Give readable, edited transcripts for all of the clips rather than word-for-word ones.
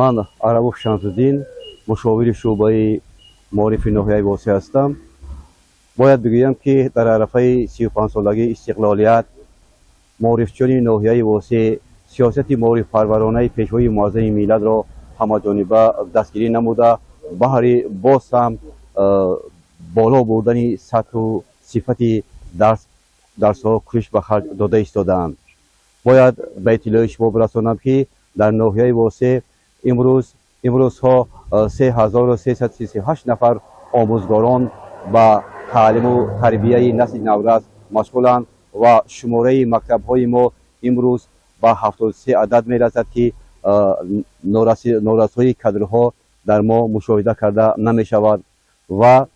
Ман Арабов Шамсуддин, мушовири шӯъбаи маорифи ноҳияи Восеъ ҳастам. Бояд бигӯям, ки дар арафаи 35-солагии истиқлолият маорифчиёни ноҳияи Восеъ сиёсати маорифпарваронаи Пешвои муаззами миллатро ҳамаҷониба дастгирӣ намуда, баҳри боз ҳам боло бурдани сатҳу сифати дарсҳо кӯшиш ба харҷ дода истодаанд. Бояд ба иттилои шумо бирасонам, ки дар ноҳияи Восеъ имрӯзҳо 3338 нафар омӯзгорон ба таълиму тарбияи насли наврас машғуланд ва шумораи мактабҳои мо имрӯз ба 73 адад мерасад, ки норасоии кадрҳо дар мо мушоҳида карда намешавад. Ва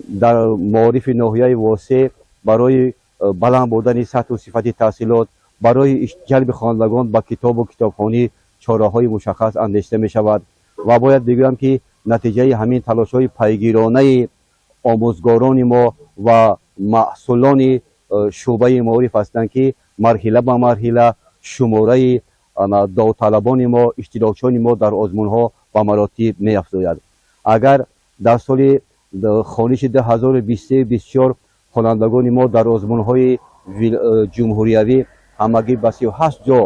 дар маорифи ноҳияи Восеъ барои баланд бурдани сатҳу сифати таҳсилот, барои ҷалби хонандагон ба китобу китобхонӣ чораҳои мушаххас андешида мешавад. Ва бояд бигӯям, ки натиҷаи ҳамин талошҳои пайгиронаи омӯзгорони мо ва маҳсулони шӯъбаи маориф ҳастанд, ки марҳила ба марҳила шумораи довталабони мо, иштирокчиёни мо дар озмунҳо ба маротиб меафзояд. Агар дар соли хониши 2023-24 хонандагони мо дар озмунҳои ҷумҳуриявӣ ҳамагӣ ба 38 ҷо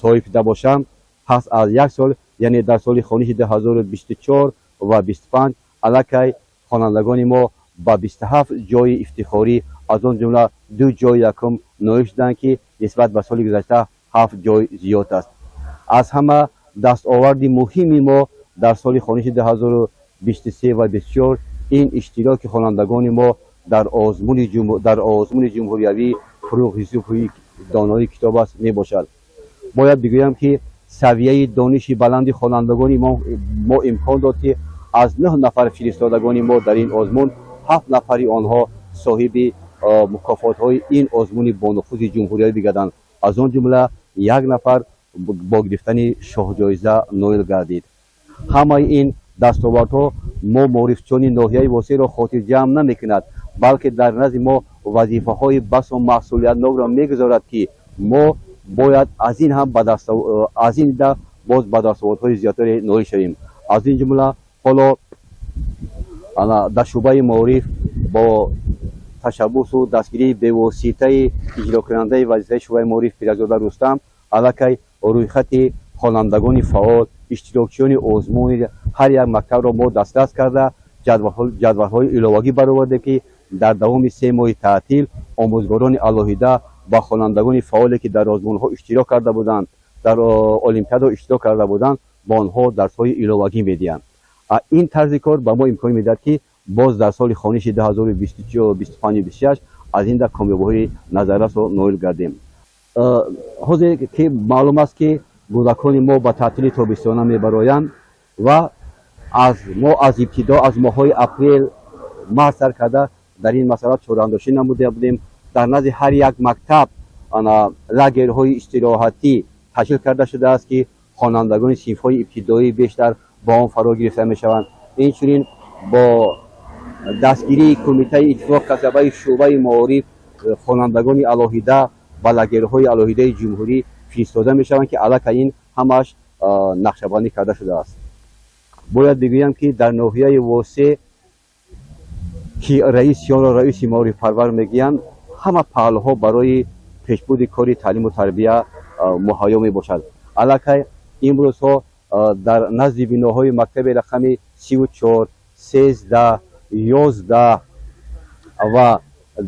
соҳиб шуда бошанд, пас аз як сол, яъне дар соли хониши 2024 ва 25, аллакай хонандагони мо ба 27 ҷои ифтихорӣ, аз он ҷумла ду ҷои якум ноил шуданд, ки нисбат ба соли гузашта ҳафт ҷой зиёд аст. Аз ҳама дастоварди муҳими мо дар соли хониши 2023 ва 24 ин иштироки хонандагони мо дар озмуни ҷумҳуриявии «Фурӯғи субҳи донои китоб аст» мебошад. Бояд бигӯям, ки савияи дониши баланди хонандагони мо имкон дод, ки аз нӯҳ нафар фиристодагони мо дар ин озмун ҳафт нафари онҳо соҳиби мукофотҳои ин озмуни бонуфузи ҷумҳуриявӣ бигарданд, аз он ҷумла як нафар бо гирифтани шоҳҷоиза ноил гардид. Ҳамаи ин дастовардҳо мо, маорифчиёни ноҳияи Восеъро, хотирҷамъ намекунад, балки дар назди мо вазифаҳои басо масъулиятнокро мегузорад, ки мо бояд аз ин ҳам аз ин да боз ба дастовардҳои зиёдтаре ноил шавем. Аз ин ҷумла ҳоло дар шӯъбаи маориф бо ташаббусу дастгирии бевоситаи иҷрокунандаи вазифаи шӯъбаи маориф Пиракзода Рустам аллакай рӯйхати хонандагони фаъол, иштирокчиёни озмуни ҳар як мактабро мо дастрас карда, ҷадвалҳои иловагӣ баровардем, ки дар давоми 3 моҳи таътил омӯзгорони алоҳида ба хонандагони фаъоле, ки дар озмунҳо иштирок карда буданд, дар олимпиадаҳо иштирок карда буданд, ба онҳо дарсҳои иловагӣ медиҳанд. Ин тарзи кор ба мо имкон медиҳад, ки боз дар соли хониши 2025-26 аз ин да комёбиҳои назаррасро ноил гардем. Ҳозир ки маълум аст, ки кӯдакони мо ба таътили тобистона мебароянд ва аз мо аз ибтидо, аз моҳҳои апрел, март сар карда, дар ин масъала чораандошӣ намуда будем. Дар назди ҳар як мактаб лагерҳои истироҳатӣ ташкил карда шудааст, ки хонандагони синфҳои ибтидоӣ бештар ба он фаро гирифта мешаванд. Инчунин бо дастгирии Кумитаи иттифоқ касабаи шӯъбаи маориф хонандагони алоҳида ба лагерҳои алоҳидаи ҷумҳурӣ фиристода мешаванд, ки аллакай ин ҳамааш нақшабандӣ карда шудааст. Бояд бигӯям, ки дар ноҳияи Восеъ, ки раиси онро раиси маорифпарвар мегӯянд, ҳама паҳлӯҳо барои пешбурди кори таълиму тарбия муҳайё мебошад. Аллакай имрӯзҳо дар назди биноҳои мактаби рақами 34, 13, 11 ва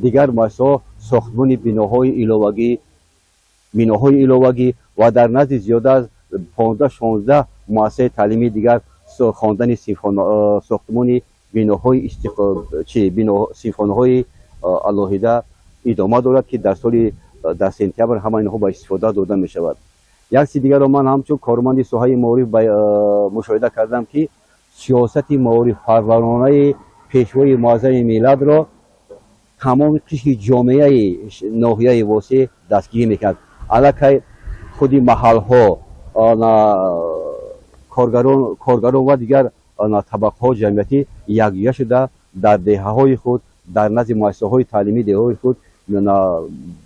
дигар муассисаҳо сохтмони биноҳои иловагӣ ва дар назди зиёда аз 15-16 муассисаи таълимии дигар хондани сохтмони биноҳои синфхонаҳои алоҳида идома дорад, ки дар соли дар сентябр ҳама инҳо ба истифода дода мешавад. Як чизи дигарро ман ҳамчун корманди соҳаи маориф мушоҳида кардам, ки сиёсати маорифпарваронаи Пешвои муаззами миллатро тамоми қишри ҷомеаи ноҳияи Восеъ дастгирӣ мекард. Аллакай худи маҳалҳо, коргарон ва дигар табақаҳои ҷамъиятӣ якҷоя шуда, дар деҳаҳои худ, дар назди муассисаҳои таълимии деҳаҳои худ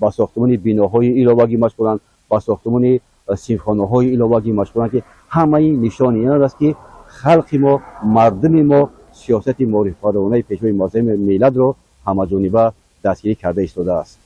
ба сохтмони биноҳои иловагӣ машғуланд, ба сохтмони Синфхонаҳои иловагӣ машғуланд, ки ҳамаи нишони ин аст, ки халқи мо, мардуми мо сиёсати маорифпарваронаи Пешвои муаззами миллатро ҳамаҷониба дастгирӣ карда истодааст.